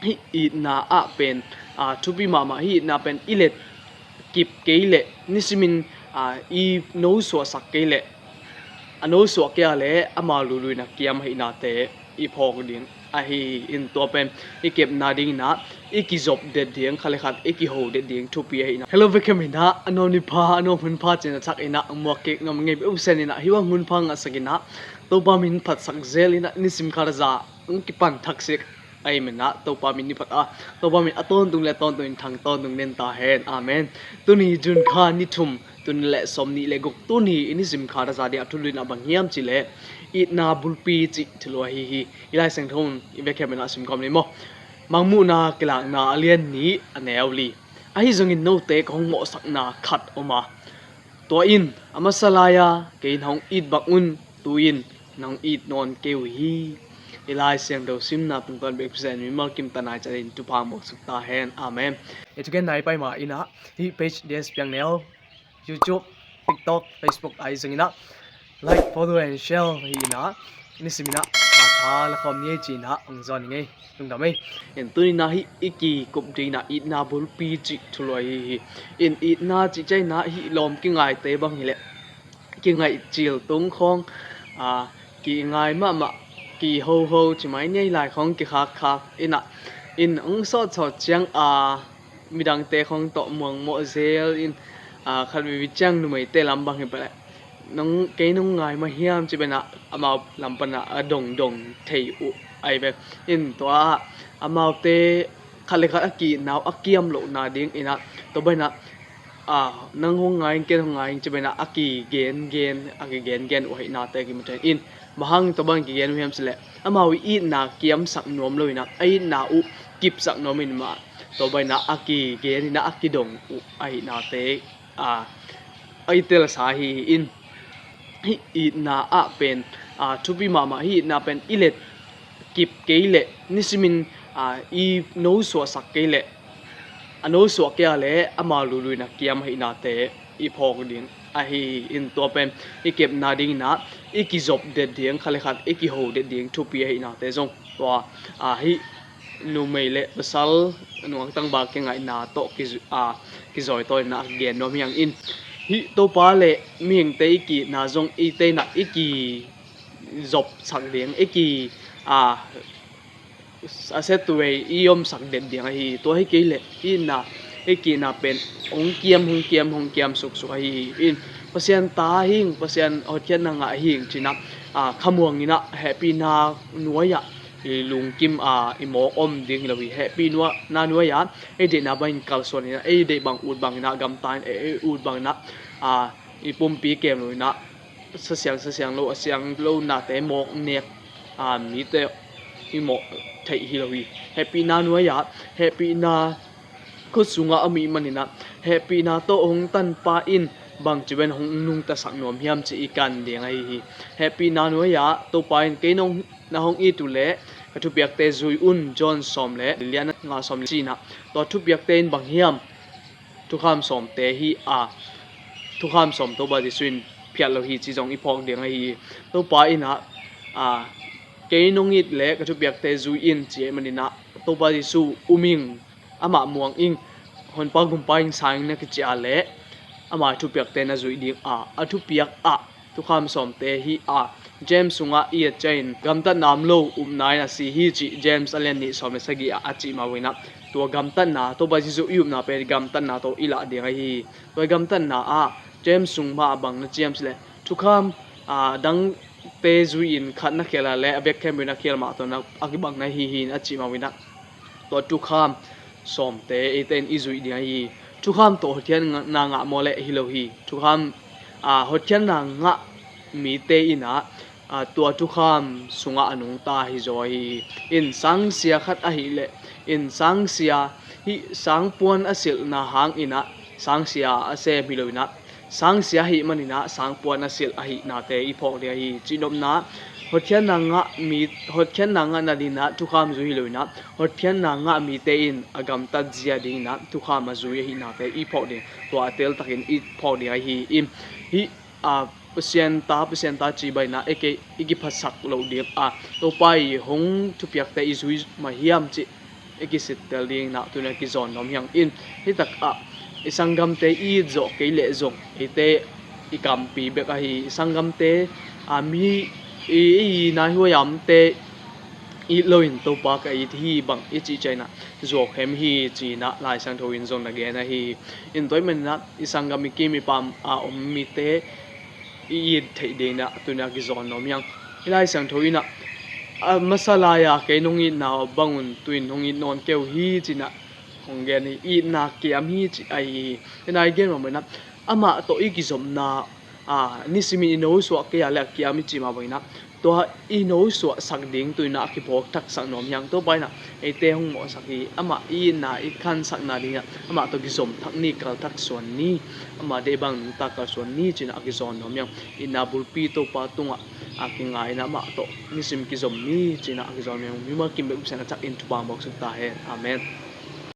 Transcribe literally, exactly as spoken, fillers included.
Hih itna ah pen a thupi mahmah. Hih itna pen i let kip kei leh, nisimin a i nosuahsak kei leh, a nosuah kei a leh amau luiluina kiam ahihnate i phawk ding ahi hi. In tua pen i kepna dingin ah i kizop det ding, khat le khat i kiho det ding thupi ahi hi. Hello, bek hem in ah, a nuam ni pha, a nuam hun pha ci-in a thak in ah muak kik nuam ngei uh. Pasian in ah hih bang hun pha ngahsak in ah, Topa min phatsak zel in ah, nisim khat a za hong kipan thak sik ahih manin ah Topa min i phat a, Topa min a tawntung le a tawntung in thang tawntung den ta hen. Amen. Tuni June kha ni thum, tul nih le sawmnih le guk, tuni i nisim khat a za ding a thu luinna bang hiam cih leh, itna bulpi cih thu lua ahi hi. I Lai Siangtho in i bek hem in ah sim khawm ni maw. Mangmuhna Kilakna a lian nih, a neu li. Ahi zongin note ka hong mawhsakna khat om a, tua in a masa lai-a kei na hong it bang un tu-in na hong it nawn kei uh hi. I Lai Siangtho simna pungtan bek Pasian in mimal kim ta nai ciat in thupha hong suk ta hen. Amen. I thugen nai pai ma in ah, hih page D S Piang Neu, YouTube, TikTok, Facebook ahi zongin ah like, follow and share hi in ah, nisimin ah a tha la khawm ni ei ci-in ah hong zawn ing ei. Lungdam ei. In tuni in ah hih i kikup dingin ah itna bulpi cih thu lua ahi hi. In itna cih ciangin ah hih lawm kingaite bang hi leh, kingaih cil tung khawng, a, kingai mahmah, kihoho ci mai ni ei, lai khawng kikhakkhak in ah, in hong sawtsawt ciang a, midangte khawng tawh muangmawh zel in, a, khat veve ciang numeite lam bang hi pah leh, nong, kei nong ngai mah hiam ci pen ah amau lam pan ah a dongdong thei uh ahi ve. In tua ah amaute khat le khat a ki-itna uh a kiam lohna dingin ah, tua bang in ah, a, nang hong ngai ing, ken hong ngai ing ci pen ah a kigengen, a kigengen uh ahihnate kimu thei in. Bang hang tua bang kigen uh hiam cih leh, amau i itna kiamsak nuam lo in ah, a itna uh kipsak nuam in mah, tua bang in ah a kigen in ah a kidong uh ahihnate, a, a i telsa hi. In hih itna ah pen a thupi mahmah. Hih itna pen i let kip kei leh, nisimin a i nosuahsak kei leh, a nosuah kei a leh amau luiluina kiam ahihnate i phawk ding ahi hi. In tua pen i kepna dingin ah i kizop det ding, khat le khat i kiho det ding thupi ahihnate zong, tua, a, hih numei le pasal, nungak tangval kingaihna tawh kizu-, a, kizawitawi in ah gen nuam hi hang. In hih Topa le mihingte i ki-itna zong eite in ah i kizopsak ding, i ki, a, a set way i omsak den ding ahi hi. Tua hi kei leh i itna, i ki-itna pen hong kiam, hong kiam, hong kiam suksuk ahi hi. In Pasian ta hi ing, Pasian hotkhiatna ngah hi ing ci-in ah, a, khamuang in ah, hehpihna nuai-ah i lungkim a, i mawk om ding hi lo hi. Hehpihna nuai-ah ei deihna bangin kalsuan in ah, ei deih bang ut bangin ah, gamta in ei ut bangin ah, a, i pumpi kem lo in ah, sasiang, sasiang lo, a siang lo nate mawk nek, a, mite i mawh theih hi lo hi. Hehpihna nuai-ah, hehpihna khut sungah om ahih manin ah, hehpihna tawh hong tanpa in bangci pen hong nungtasak nuam hiam cih i kan ding ahi hi. Hehpihna nuai-ah Topa in, kei nong, na hong it uh leh ka thupiakte zui un, John sawm le li, a neu nga sawm le li ci-in ah, tua thupiakte in bang hiam? Thukham sawmte hi a, thukham sawm Topa Jesuh in phiat lo hi cih zong i phawk ding ahi hi. Topa in ah, a, kei nong it leh ka thupiakte zui in ci ahih manin ah, Topa Jesuh um ing, amah muang ing, Honpa Gumpa ing, sang ing na kici a leh ama thupiakte na zuih ding a, a thupiak ah thukham sawmte hi a, James sungah i et ciangin, gamtatna om lo upna in a si hi cih James a lian nih sawm le sagih ah a cih mah bangin ah, tua gamtatna, Topa Jesuh i upna pen gamtatna tawh i lah ding ahi hi. Tua gamtatna ah James sung mah ah bang na ci hiam cih leh, thukham, a, dangte zui-in khat na khial a leh a bek khempeuh na khial mah tawh na, a kibang na hi hi in a cih mah bangin ah, tua thukham sawmte eite in i zuih ding ahi hi. Thukham tawh hotkhiatna ngah maw leh, hi lo hi. Thukham, a, hotkhiatna ngah mite in ah, a, tua thukham sungah a nungta hi zaw ahi hi. In sangsia khat ahih leh, in sangsia hih sangpuan a silhna hangin ah sangsia a sem hi lo in ah, sangsia ahih manin ah sangpuan a silh ahihnate i phawk ding ahi hi. Cihnopna, hotkhiatna ngah mi, hotkhiatna ngah nadingin ah thukham zui hi lo in ah, hotkhiatna ngah mite in a gamtat zia dingin ah thukham a zui ahihnate i phawk ding, tua a teltakin i phawk ding ahi hi. Hih, a, Pasian ta, Pasian ta ci bangin ah ei kei i kiphatsak loh ding a, Topa i hong thupiakte i zui mah hiam cih i kisittel ding in ah tuni-in ah kizawn nuam hi hang. In, hi takah i sanggamte i it zawh kei leh zong eite i kampi bek ahi, i sanggamte, a, mi i, i naihuai a omte it loin Topa ka it hi bang i cih ciangin ah zuau khem hi ci-in ah Lai Siangtho in zong na gen ahi. In, tua ahih manin ah i sanggam i kim i pam a om mite i it theih ding in ah tuni-in ah kizawn nuam hi hang. Hih Lai Siangtho in ah, a, masa lai-a kei nong itna bangun tu-in hong it nawn kei uh hi ci-in ah hong gen hi. Itna kiam hi ci ahi hi. Hi-in ah i gen mah bangin ah amah tawh i kizopna, a, nisimin i nosuah kei a leh a kiam i cih mah bangin ah tua i nosuahsak ding tuni-in ah a kiphawk thaksak nuam hi hang. Topa in ah eite hong mawhsak hi. Amah i itna i khansakna ding in ah amah tawh kizom thak ni, kal thak suan ni, amah deih bang nungta kal suan ni ci-in ah a kizawn nuam hi hang. Itna bulpi Topa tungah a kinga in ah amah tawh nisim kizom ni ci-in ah a kizawn nuam hi hang. Mimal kim bek Pasian a thak in thupha hong buaksuk ta hen. Amen.